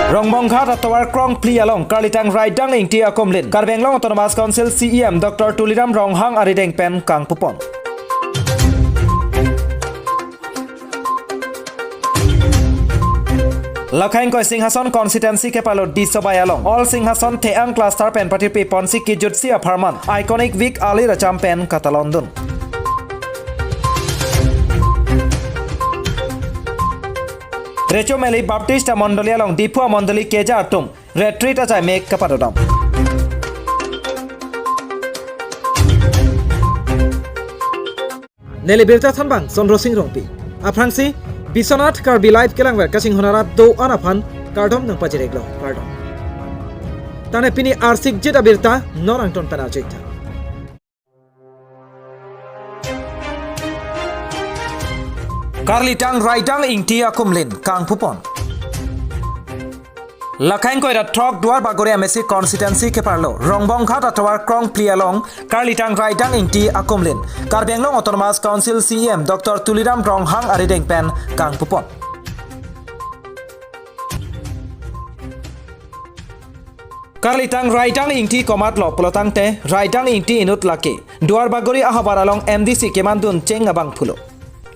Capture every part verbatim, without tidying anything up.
Rongbonghat atovar krongphli along Karlitang Raidang Ingti akumlin Karbi Anglong Autonomous Council C E M Doctor Tuliram Ronghang arideng pen kangpupon. Lakhaingkoi Singhason constituency keparlo Disobai along All Singhason Theang cluster pen patirpi ponsi kejutsi apharman Iconic Week alir acham pen katalondun. Recho Meli Baptist amondoli along Diphu amondoli keja atum retreat achai mek kapadodam. Neli birta thanbang Sondro Sing Rongpi. Aphrangsi Biswanath Karbi Live kelangver kachinghon arat do-an aphan kardom nangpajirlo, kardom. Tane pini arsikjit abirta non angton pen arjitha. Karlitang Raidang Ingti akumlin kangpupon. Lakhaingkoi ra throk Duarbagori M A C constituency keparlo Rongbonghat atovar krongphli along Karlitang Raidang Ingti akumlin Karbi Anglong Autonomous Council C E M Doctor Tuliram Ronghang arideng pen kangpupon. Karlitang Raidang Ingti komatlo pulotangte Raidang Ingti inut lake Duarbagori ahavar along M D C kemandun cheng abangphulo.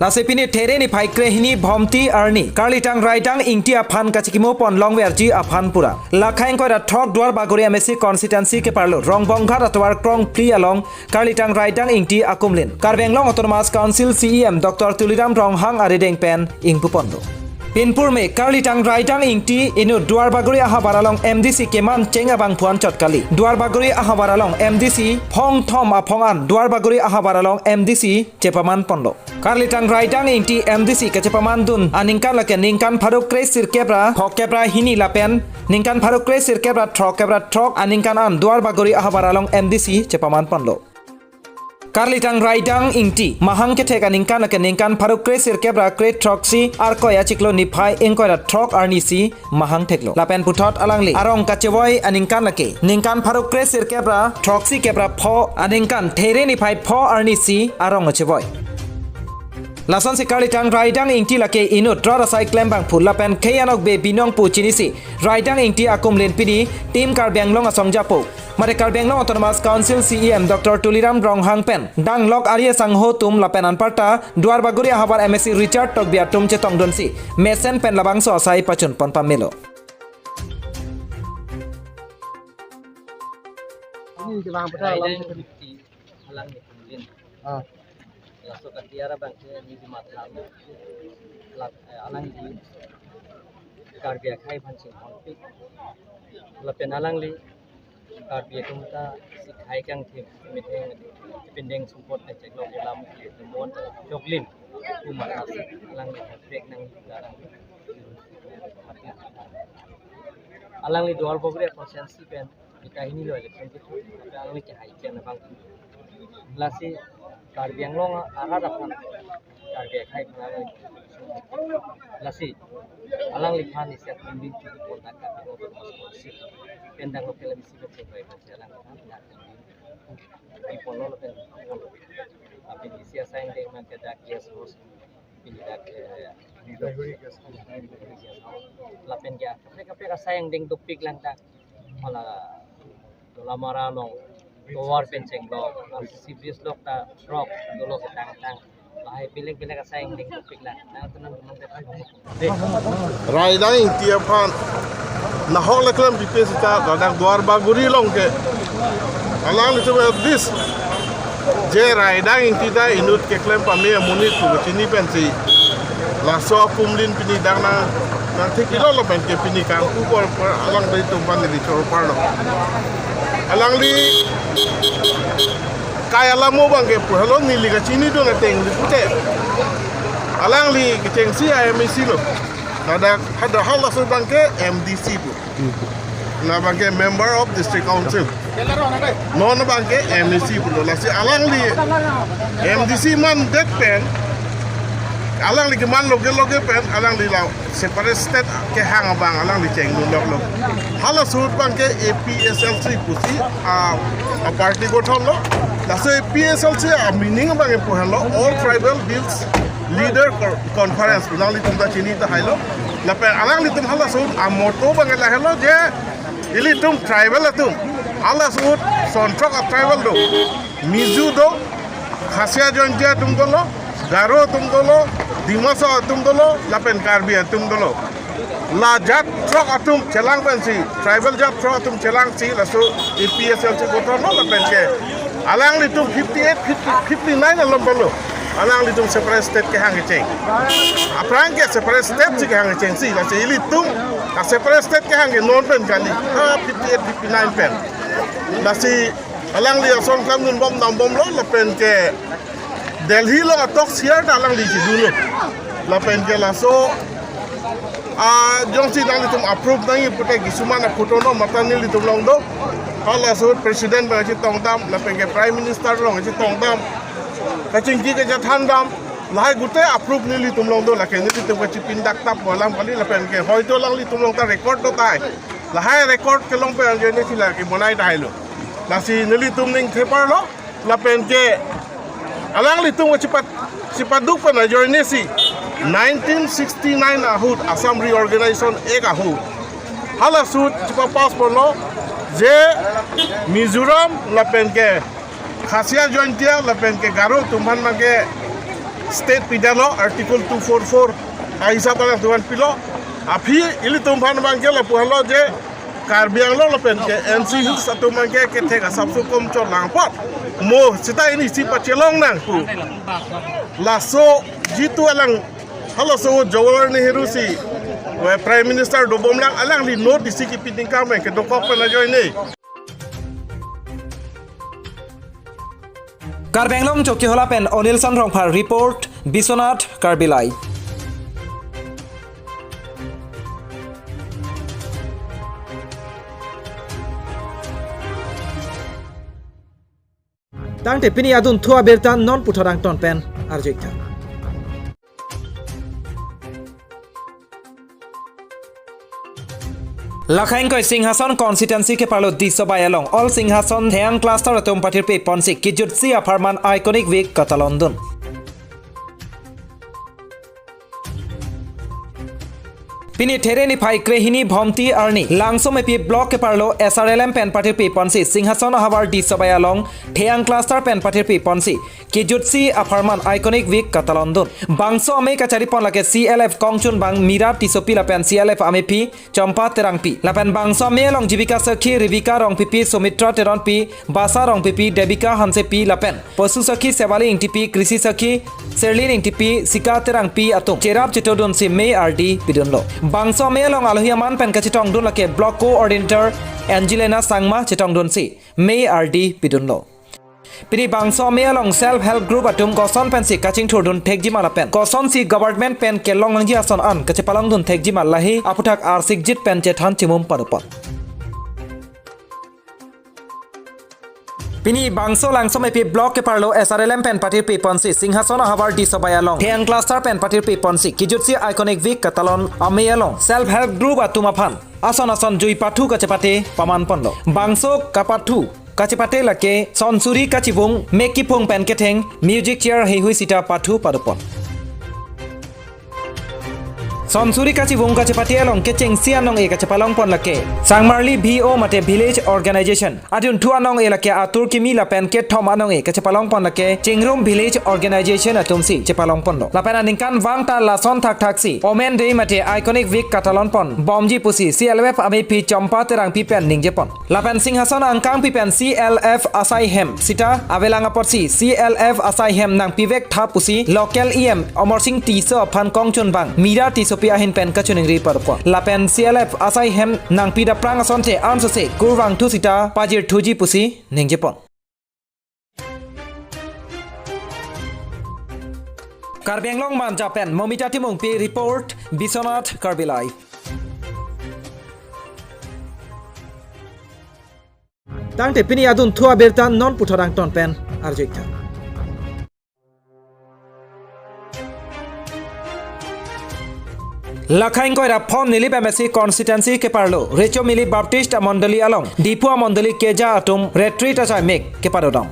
Lasi pini There niphai krehini Bhomti arni Karlitang Raidang Ingti aphan kachikimo pon longverji aphan pura Lakhaingkoi ra throk Duarbagori M A C constituency keparlo Rongbonghat atovar krongphli along Karlitang Raidang Ingti akumlin Karbi Anglong Autonomous Council C E M Doctor Tuliram Ronghang arideng pen ingpuponlo. Pinpur me Karlitang Raidang Ingti inut Duarbagori ahavar along M D C keman cheng abangphu anchot kali Duarbagori ahavar along M D C phongthom aphong an Duarbagori ahavar along M D C chepamanponlo. Karlitang Raidang Ingti M D C kachepamandun aningkan lake ningkan pharo kresirkep ra phokep ra hini lapen ningkan pharo kresirkep ra throkkep ra throk aningkan an Duarbagori ahavar along M D C chepamanponlo. Karlitang Raidang Ingti mahang kethek aningkan lake ningkan pharo kresirkep ra krethroksi Arkoi achiklo niphai ingkoi ra throk arnisi mahang theklo. Lapen puthot alangli arong kachevoi aningkan lake ningkan pharo kresirkep ra throksikep ra pho aningkan There niphai pho arnisi arong chevoi. Lasonsi Karlitang Raidang Ingti lake inut rat asai klembangphu lapen khei anokbe binong pu chinisi Raidang Ingti akumlin pini Team Karbi Anglong asong japo mate Karbi Anglong Autonomous Council C E M Doctor Tuliram Ronghang pen danglok ari asangho atum lapen anparta Duarbagori ahavar M A C Richard Tokbi atum chetongdunsi mesen pen labangso asai pachunpon pamelo. Ini ke bang peta alam. Raidang Ingti alang ni kumlin. Ah. Laso katiara bang ke ni di matha. Lak, eh, alang di Karbi akhai aphan chinghonpik. Lapen alangli Karbi atum ta sikhai kangthim metheng pindeng sumpot kachek lok alam ke temon joklin kumat alang pek nang alang. Alangli Duarbagori constituency pen kita ini lo election kita alangli kehai chen abang. Lasi Karbi Anglong arat aphan Karbi akhai aphan alangli. Lasi alangliphan isi akun bin chuti pon dak Karbi Anglong autonomous council. Pen dang local M C pen chebai pen alangliphan dak di pon lo pen pon lo. Apin isi asai angdeng man ke dak guest house. Pini dak, eh, lapen ke kaprek kaprek asai angdeng dopik lang dak. Hala Dolamara along tovar pen chenglok, C B S lok ta throk dolo ketang tang. Lahai bilek bilek asai angdeng dopik lang. Nang tenang tenang. Raidang Ingti aphan nahok le klempipe seta ladak Duarbagori along ke. Alanglitum at least je Raidang Ingti ta inut keklem pame amonit pu chini pensi laso akumlin pini dang nang nangthekpilo lapen ke pini kangpu apor apor alanglitum aphan neli choro parlo. Alangli kai alamo abang ke pu helo neli kachinidun ateng li pute. Alangli kechengsi M A C lo. Ladak hada halaso abang ke M D C pu. Labang ke Member of District Council. Non abang ke M A C pulo. Lasi alangli M D C mandet pen, alangli keman loge loge pen, alangli la separate state kehang abang alangli chengdun loklo. Halaso ahut abang ke A P H L C pusi, ah, ah, party gothon lo. Laso A P H L C a meaning abang ke pu helo All Tribal Hills Leader Co-, Conference. Nanglitum ta chini tahai lo. Lapen alanglitum halaso ahut amotto abang lahelo je ilitum tribal atum halaso ahut son throk a-tribal do, Mizo do, Khasi Jaintia atum dolo, Garo atum dolo, Dimasa atum dolo, lapen Karbi atum dolo. La jat throk atum chelang pensi, tribal jat throk atum chelangsi laso A P H L C gothon lo lapen ke alanglitum fifty-eight, fifty, fifty-nine along pulo alanglitum separate state kehang kecheng. Aphrang ke separate state si kehang kechengsi, lasi ilitum a-separate state kehang ke non pen kali, ah, fifty-eight, fifty-nine pen. Lasi alangli ason klam dunbom dambomlo lapen ke Delhi along a-talk share ta alangli chedunlo. Lapen ke laso, ah, jongsi nanglitum approve nangji pute kisuman a-photo no mata nelitum along do. Halaso president abang chetongdam, lapen ke prime minister along chetongdam, kachingki kachethandam, lahai gute approve nelitum along do, lake nelitum kachipindak tap bolam kali, lapen ke hoito alanglitum along ta record do tai. Lahai record kelong pen ajoine si lake bonai tahailo. Lasi nelitum ning theparlo, lapen ke alanglitum kachipat, chipaduk pen ajoine si nineteen sixty-nine ahut Assam Reorganization Act ahut halaso ahut chipa-pass ponlo je Mizoram lapen ke Khasi Jaintia lapen ke Garo atum aphan abang ke state pidetlo, Article two four four ahisap alangtum aphan pilo. Aphi ilitum aphan abang ke lapu halo je Karbi Anglong lapen ke N C Hills atum abang ke kethek asapso komchot lang apot mo seta ini si pachelong nang pu. Laso jitu alang halaso Jawaharlal Nehru si, we, Prime Minister dobom lang, alangli note isi kipi ningkan abang ke dokok pen ajoine. Karbi Anglong Chokihola pen Onilson Rongphar report, Biswanath Karbi Live. Tangte pini adunthu abirta non puthot angton pen arju-ik tha. Lakha ingkoi Singhason constituency keparlo Disobai along All Singhason Theyang cluster atum pathirpi ponsi kejutsi apharman iconic week katalon dun. Pini There niphai krehini Bhomti arni Langsomepi block keparlo S R L M pen pathirpi ponsi Singhason ahavar Disobai along Theyang cluster pen pathirpi ponsi kejutsi apharman iconic week katalon dun. Bangso amei kachari pon lake C L F kongchunbang Mira Tissopi lapen C L F amephi Chompa Terangpi. Lapen bangso amei along Jibika Sakhi, Rebecca Rongpipi, Sumitra Teronpi, Basa Rongpipi, Debika Hansepi lapen Posu Sakhi Sevali Ingtipi, Krisi Sakhi Serlin Ingtipi, Sika Terangpi atum cherap chetodunsi mei ardi pidunlo. Bangso amei along alohi aman pen kachetongdun lake Block Coordinator Angelina Sangma chetongdunsi mei ardi pidunlo. Pini bangso amei along self help group atum koson pensi kachingthurdun thekjima lapen kosonsi government pen kelong nangji ason an kachepalongdun thekjima lahei aphuthak arsikjit pen chethan chimum padopon. Pini bangso Langsomepi block keparlo S R L M pen pathirpi ponsi Singhason ahavar Disobai along Theyang cluster pen pathirpi ponsi kejutsi iconic week katalon amei along self help group atum aphan ason ason jui pathu kachepate paman ponlo. Bangso kapathu kachepate lake sonsuri kachivung, mek kiphung pen ketheng, music chair heihui sita pathu padopon. Sonsuri kachivung kachepate along kechengsi anong-e kachepalong pon lake Sangmarli V O mate village organization. Adunthu anong-e lake atur kimi lapen kethom anong-e kachepalong pon lake Chingrum village organization atumsi chepalong ponlo. Lapen aningkanvang ta lason thakthaksi Women Day mate iconic week katalon pon bomji pusi C L F amephi Chompa Terangpi pen ningje pon. Lapen Singhason angkangpi pen C L F asai hem sita avelang apotsi C L F asai hem nangpivek tha pusi local E M Amarsing Tisso aphan kongchunbang Mira Tissopi ahin pen kachiningri parpon. Lapen C L F asai hem nangpi daprang asonte ansose kurvangthu sita pajirthuji pusi ningje pon. Karbi Anglong Manja pen Momita Timungpi report, Biswanath Karbi Live. Tangte pini adunthu abirta non puthot angton pen arju-ik tha. Lakha ingkoi ra phongo Nilip M A C constituency keparlo Recho Mili Baptist amondoli along Diphu amondoli keja atum retreat achai mek kepadodam.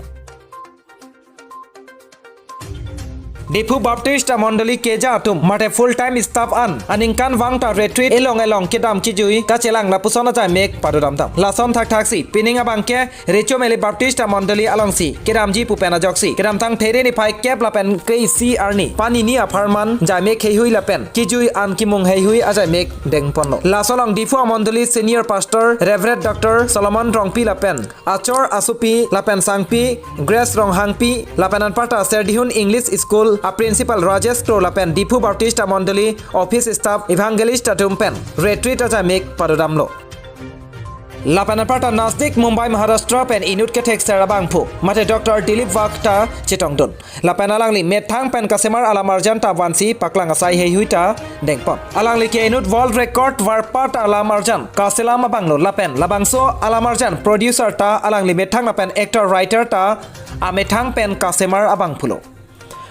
Diphu Baptist Amondoli keja atum mate full time staff an aningkanvang ta retreat elong elong kedam kejui kachelang lapuson ajaimek padodamdam. Lason thakthaksi pining abangke Recho Mele Baptist Amondoli alongsi kedamji pu pen ajoksi kedamtang There niphai kep lapen kre-isi arni panini apharman jaimek heihui lapen kejui an kimung heihui ajaimek dengponlo. Laso along Diphu Amondoli Senior Pastor Reverend Doctor Solomon Rongpi lapen achor asopi lapen sangpi Grace Ronghangpi lapen anparta Serdihun English School a Principal Rajesh Kro lapen Diphu Baptist Amondoli office staff evangelist atum pen retreat ajaimek padodamlo. Lapen anparta Nasik Mumbai Maharashtra pen inut kethekser abangphu mate Doctor Dilip Wagh ta chetongdun. Lapen alangli methang pen kasemar alam arjan ta vansi paklang asai heihui ta dengpon. Alangli ke inut world record varpat alam arjan kaselam abanglo lapen labangso alam arjan producer ta alangli methang lapen actor writer ta amethang pen kasemar abangphulo.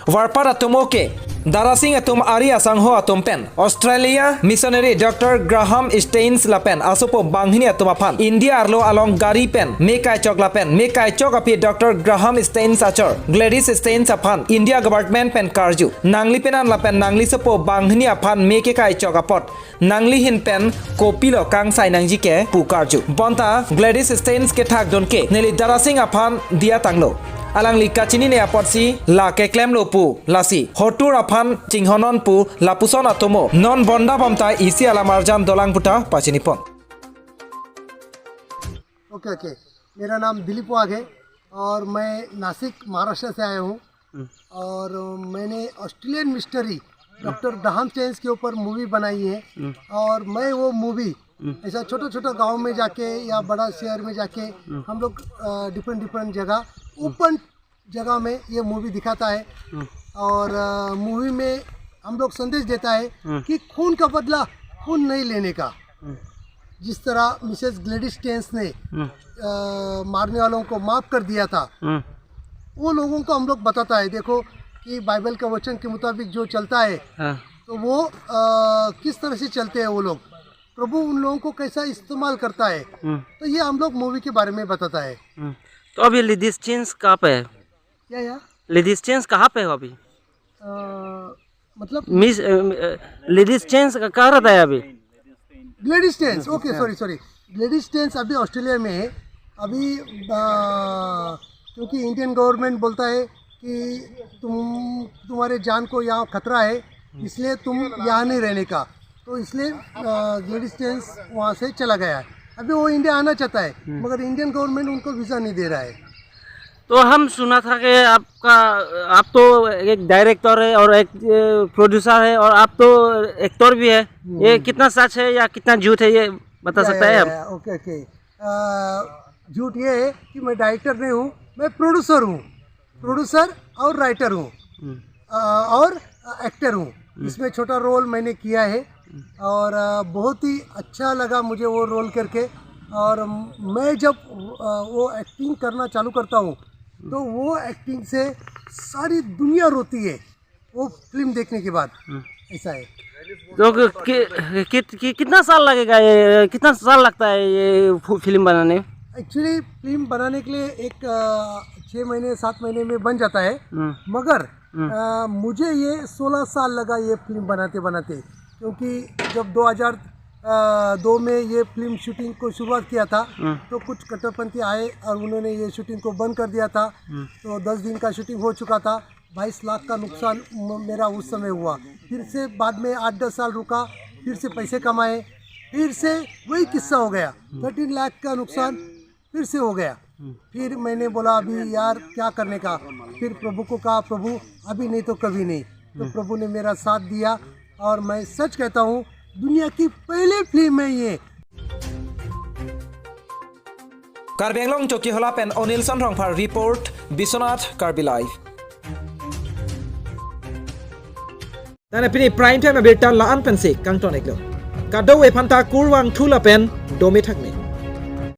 Varpat atum oke Darasing atum ari asangho atum pen Australia missionary Doctor Graham Staines lapen asopo banghini atum aphan India arlo along gari pen me kaichok lapen me kaichok aphi Doctor Graham Staines achor Gladys Staines aphan India government pen karju nangli penan lapen nangli sopo banghini aphan me kekaichok apot nangli ahin pen kopilo kangsai nangji ke pu karju. Bonta Gladys Staines kethakdun ke neli Darasing aphan diya tanglo. Alangli kachinine apotsi la keklemlo pu lasi hotur aphan chinghonnon pu lapuson atomo non bonda bomta isi alam arjan dolang puta pachinipon. Okay okay मेरा नाम दिलीप वाघ है और मैं नासिक महाराष्ट्र से आया हूँ और मैंने Australian mystery doctor Graham Staines के ऊपर मूवी बनाई है और मैं वो मूवी ऐसा छोटा छोटा गांव में जाके या बड़ा शहर में जाके हम लोग डिफरेंट डिफरेंट जगह ओपन जगह में ये मूवी दिखाता है और मूवी में हम लोग संदेश देता है कि खून का बदला खून नहीं लेने का। जिस तरह मिसेस ग्लेडिस स्टेन्स ने अ, मारने वालों को माफ कर दिया था, वो लोगों को हम लोग बताता है। देखो कि बाइबल का वचन के मुताबिक जो चलता है, हाँ, तो वो अ, किस तरह से चलते हैं वो लोग, प्रभु उन लोगों को कैसा इस्तेमाल करता है। हम्म, तो ये हम लोग मूवी के बारे में बताता है। हम्म। तो अभी लेडीज चेंज कहाँ पे है? क्या यार? लेडीज चेंज कहाँ पे हो अभी? अ, मतलब मिस लेडीज चेंज कहाँ रहता है अभी? Gladys Staines, okay, sorry sorry, Gladys Staines अभी ऑस्ट्रेलिया में है। अभी अ, क्योंकि इंडियन गवर्नमेंट बोलता है कि तुम तुम्हारे जान को यहाँ खतरा है, इसलिए तुम यहाँ नहीं रहने का। तो इसलिए अ, ग्लेडिस स्टेन्स वहाँ से चला गया है। अभी वो इंडिया आना चाहता है, मगर इंडियन गवर्नमेंट उनको वीज़ा नहीं दे रहा है। तो हम सुना था कि आपका, आप तो एक डायरेक्टर है और एक प्रोड्यूसर है और आप तो एक्टर भी है, ये कितना सच है या कितना झूठ है, ये बता सकता है आप? Okay okay. झूठ ये है कि मैं डायरेक्टर नहीं हूँ, मैं प्रोड्यूसर हूँ। प्रोड्यूसर और राइटर हूँ, अ, और एक्टर हूँ। इसमें छोटा रोल मैंने किया है और अ, बहुत ही अच्छा लगा मुझे वो रोल करके। और मैं जब अ, वो एक्टिंग करना चालू करता हूँ, तो वो एक्टिंग से सारी दुनिया रोती है वो फिल्म देखने के बाद। ऐसा है। तो कि, कि, कि, कि, कितना साल लगेगा ये, कितना साल लगता है ये फु- फिल्म बनाने में? एक्चुअली फिल्म बनाने के लिए एक अ, छः महीने सात महीने में बन जाता है, हम्म, मगर हम्म। अ, मुझे ये सोलह साल लगा ये फिल्म बनाते बनाते, क्योंकि जब दो हज़ार दो में ये फिल्म शूटिंग को शुरुआत किया था, हम्म। तो कुछ कट्टरपंथी आए और उन्होंने ये शूटिंग को बंद कर दिया था। हम्म। तो दस दिन का शूटिंग हो चुका था, बाईस लाख का नुकसान म- मेरा उस समय हुआ। फिर से बाद में आठ दस साल रुका, फिर से पैसे कमाए, फिर से वही किस्सा हो गया, थर्टीन लाख का नुकसान फिर से हो गया। फिर मैंने बोला, अभी यार क्या करने का। फिर प्रभु को कहा, प्रभु, अभी नहीं तो कभी नहीं। तो प्रभु ने मेरा साथ दिया और मैं सच कहता हूँ, दुनिया की पहली फिल्म है ये। Karbi Anglong Chokihola pen Onilson Rongphar report, Biswanath Karbi Live. Nana pini prime time abirta la-an pensi kangton iklo. Kadokave aphanta kurvangthu lapen dome thakme.